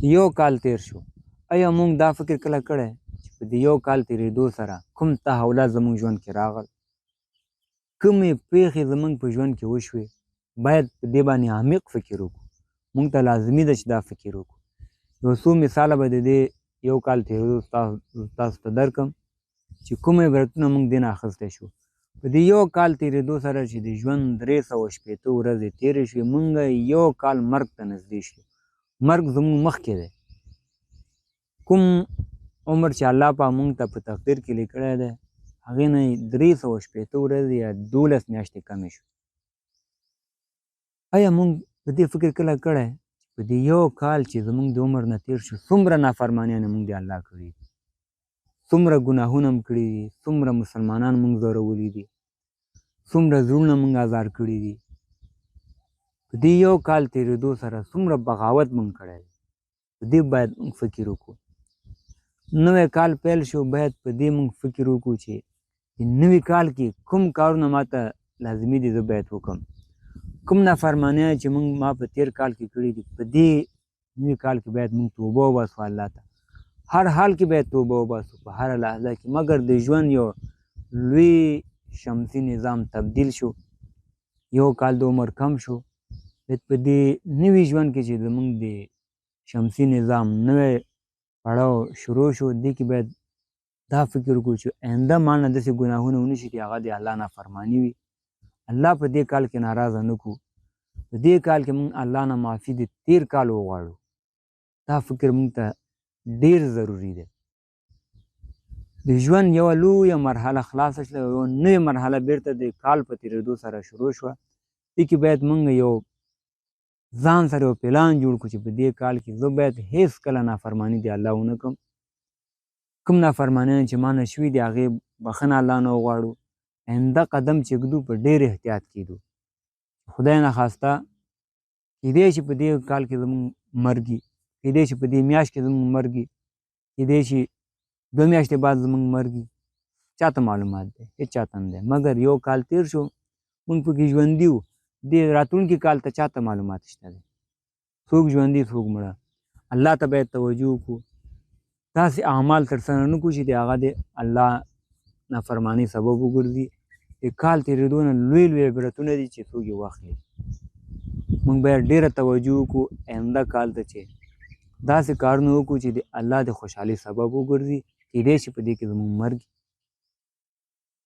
یو کال تیر شو. ایا موږ دا فکر کله کړی چې په دې یو کال تېرېدو سره کوم تحولات زموږ ژوند کې راغل، کومې پېښې زموږ په ژوند کې وشوې؟ باید په دې باندې عمیق فکر وکړو. موږ ته لازمي ده چې دا فکر وکړو. یو څو مثاله به د دې یو کال تېرېدو تاسو ته درکړم چې کوم عبرتونه موږ دې نه اخیستی شو. په دې یو کال تېرېدو سره چې د ژوند 360 ورځې تېرې شوې، موږ یو کال مرګ ته نږدې شو. مرګ زموږ مخکې دی. کوم عمر چې الله پاک موږ ته په تقدیر کې لیکلی دی، هغې نه 360 ورځې یا 12 میاشتې کمې شوې. آیا موږ په دې فکر کله کړی چې په دې یو کال چې زموږ د عمر نه تېر شو، څومره نافرمانیانې موږ د الله کړي دي، څومره ګناهونه هم کړي دي، څومره مسلمانان موږ ځورولي دي، څومره زړونه موږ ازار کړي دي؟ په دې یو کال تېرېدو سره څومره بغاوت موږ کړی دی؟ په دې باید موږ فکر وکړو. نوی کال پیل شو، باید په دې موږ فکر وکړو چې نوي کال کې کوم کارونه ماته لازمي دي، زه باید وکړم. کوم نافرمانیان چې موږ ما په تېر کال کې کړي دي، په دې نوي کال کې باید موږ توبه وباسو. الله ته هر حال کې باید توبه وباسو، په هره لحظه کې. مګر د ژوند یو لوی شمسي نظام تبدیل شو، یو کال د عمر کم شو. باید په دې نوي ژوند کې چې زموږ د شمسي نظام نوی پړاو شروع شو، دې کې باید دا فکر وکړو چې آینده ما نه داسې ګناهونه ونه شي چې هغه د الله نافرماني وي. الله په دې کال کې ناراضه نه کړو. په دې کال کې موږ الله نه معافي د تېر کال وغواړو. دا فکر موږ ته ډېر ضروري دی. د ژوند یوه لویه مرحله خلاصه شوه، یوه نوې مرحله بیرته د کال په تېرېدو سره شروع شوه. دې کې باید موږ یو ځان سره یو پلان جوړ کړو چې په دې کال کې زه باید هېڅ کله نافرماني د الله ونه کړم. کوم نافرمانیان چې ما نه شوي دي، هغې بخښنه الله نه وغواړو. آینده قدم چې ږدو په ډېر احتیاط کېدو. خدای نخواسته کېدای شي په دې کال کې زموږ مرګ وي، کېدای شي په دې میاشت کې زموږ مرګ وي، کېدای شي 2 میاشتې بعد زموږ مرګ وي. چا ته معلومات دی؟ هېڅ چا ته نه دی. مګر یو کال تېر شو، موږ پکې ژوندي وو. دې راتلونکي کال ته چا ته معلومات شته دی؟ څوک ژوندي، څوک مړه. الله ته باید توجه وکړو. داسې اعمال ترسره نه کړو چې د هغه د الله نافرمانۍ سبب وګرځي. د کال تېرېدو نه لوی لوی عبرتونه دي چې څوک یې واخلي. موږ باید ډېره توجه وکړو آینده کال ته چې داسې کارونه وکړو چې د الله د خوشحالۍ سبب وګرځي. کېدای شي په دې کې زموږ مرګ